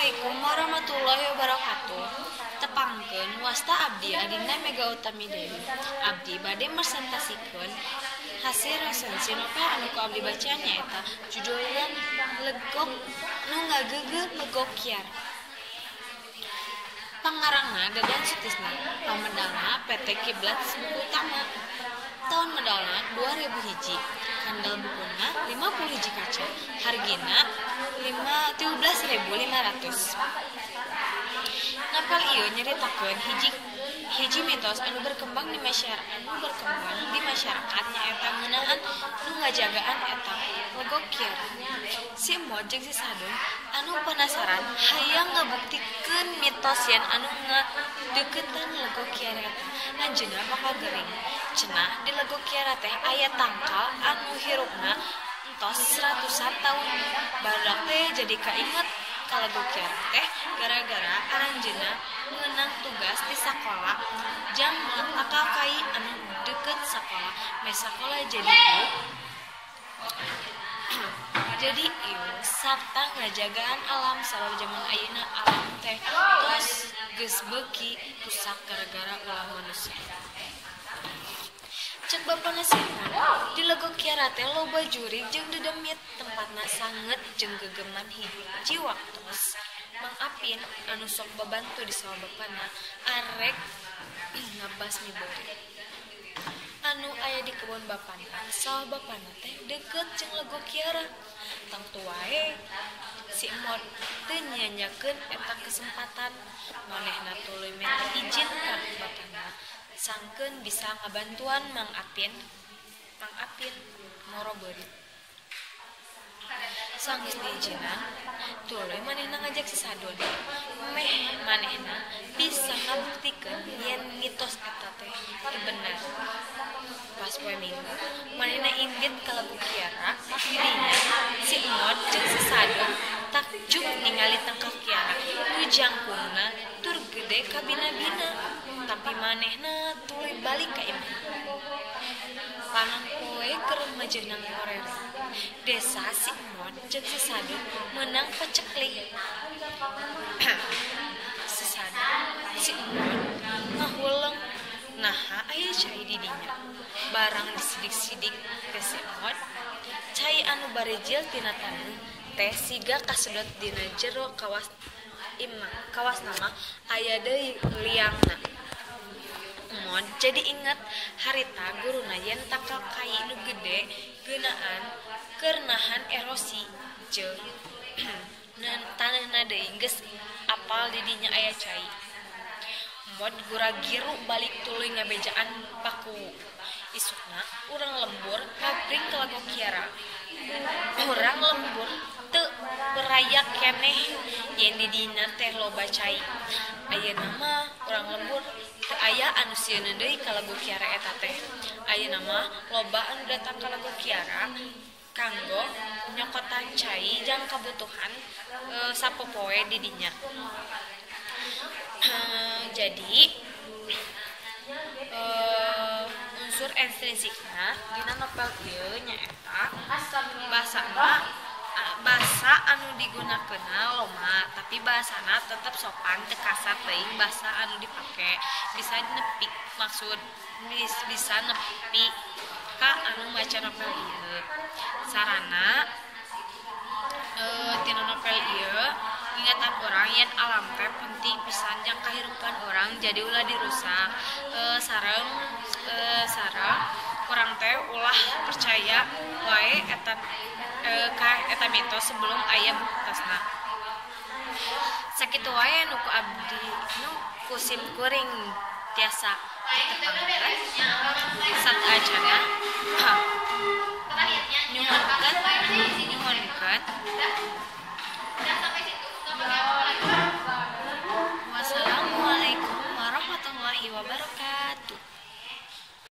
Assalamualaikum warahmatullahi wabarakatuh. Tepangkeun wasta abdi Adinda Mega Utami Dewi. Abdi bade meresentasikeun hasil resensi novel anu ku abdi baca nyaeta judulna Legok Nu Ngageugeuh Legok Kiara. Pangarangna Dadan Sutisna, pamedalna PT Kiblat Buku Utama. Tahun medalna 2001, kandel bukuna 50 hiji kaca, hargina 13.500. Novel ieu nyaritakeun hiji mitos anu berkembang di masyarakat nyaeta ngeunaan nu ngajagaan eta Legok Kiara. Si Emot jeung si Sadun anu penasaran hayang ngabuktikeun mitos yen anu ngadeuketan Legok Kiara eta anjeunna bakal gering. Cenah di Legok Kiara teh aya tangkal anu hirupna entos ratusan taun. Barudak teh jadi kainget ka Legok Kiara teh gara-gara aranjeunna meunang tugas di sakola jang meulak tangkal kai anu deukeut sakola. Meh sakola jadi ieu sarta ngajagaan alam sabab jaman ayeuna alam teh tos geus beuki rusak gara-gara ulah manusia. Cek bapana si Emot, di Legok Kiara teh loba jurig jeung dedemit, tempatna sanget jeung gegeman hiji waktos. Mang Apin anu sok babantu di sawah bapana arek ngabasmi beurit anu aya di kebon bapana. Sawah bapana teh deukeut jeung Legok Kiara. Tangtu wae si Emot teu nyia-nyiakeun eta kesempatan. Manehna tuluy menta ijin ka bapana sangkeun bisa ngabantuan Mang Apin moro beurit. Sanggeus diijinan, tuluy manehna ngajak si Sadun. Meh manehna bisa ngabuktikeun yen mitos eta teh teu bener. Pas poe Minggu, manehna indit ka Legok Kiara. Didinya si Emot jeung si Sadun takjub ningali tangkal kiara nu jangkungna tur gede kabina-bina. Tapi manehna tuluy balik ka imah. Panon poe keur majeunang horereng. Desa si Emot jeung si Sadun meunang paceklik. Si Sadun, si Emot ngahuleng naha aya cai di dinya. Barang disidik-sidik ke si Emot, cai anu barejil tina taneuh teh siga kasedot dina jero kawas imah. Kawasna mah aya deui liangna. Emot jadi inget harita guruna yen tangkal kai nu gede geunaan keur nahan erosi jeung taneuhna deui geus apal di dinya aya cai. Emot gura-giru balik tuluy ngabejaan pakuwu. Isukna urang lembur ngabring ka Legok Kiara. Urang lembur teu perayak keneh yen di dinya teh loba cai. Ayeuna mah urang lembur teu aya anu sieun deui ka Legok Kiara eta teh. Ayeuna mah loba anu datang ka Legok Kiara kanggo nyokotan cai jang kabutuhan sapopoe di dinya. Jadi unsur intrinsikna dina novel ieu nyaeta bahasa anu digunakeunna loma, tapi bahasana tetep sopan teu kasar teuing. Bahasa anu dipake bisa nepi maksud bisa nepi ka anu maca novel ieu. Sarana tina novel ieu ingatan urang yen alam teh penting pisan jang kahirupan urang, jadi ulah dirusak. Sareng urang teh ulah percaya wae eta ka eta mitos sebelum aya buktosna. Sakitu wae nu ku abdi nu ku sim kuring tiasa ditepangkeun. Sateuacanna nyuhunkeun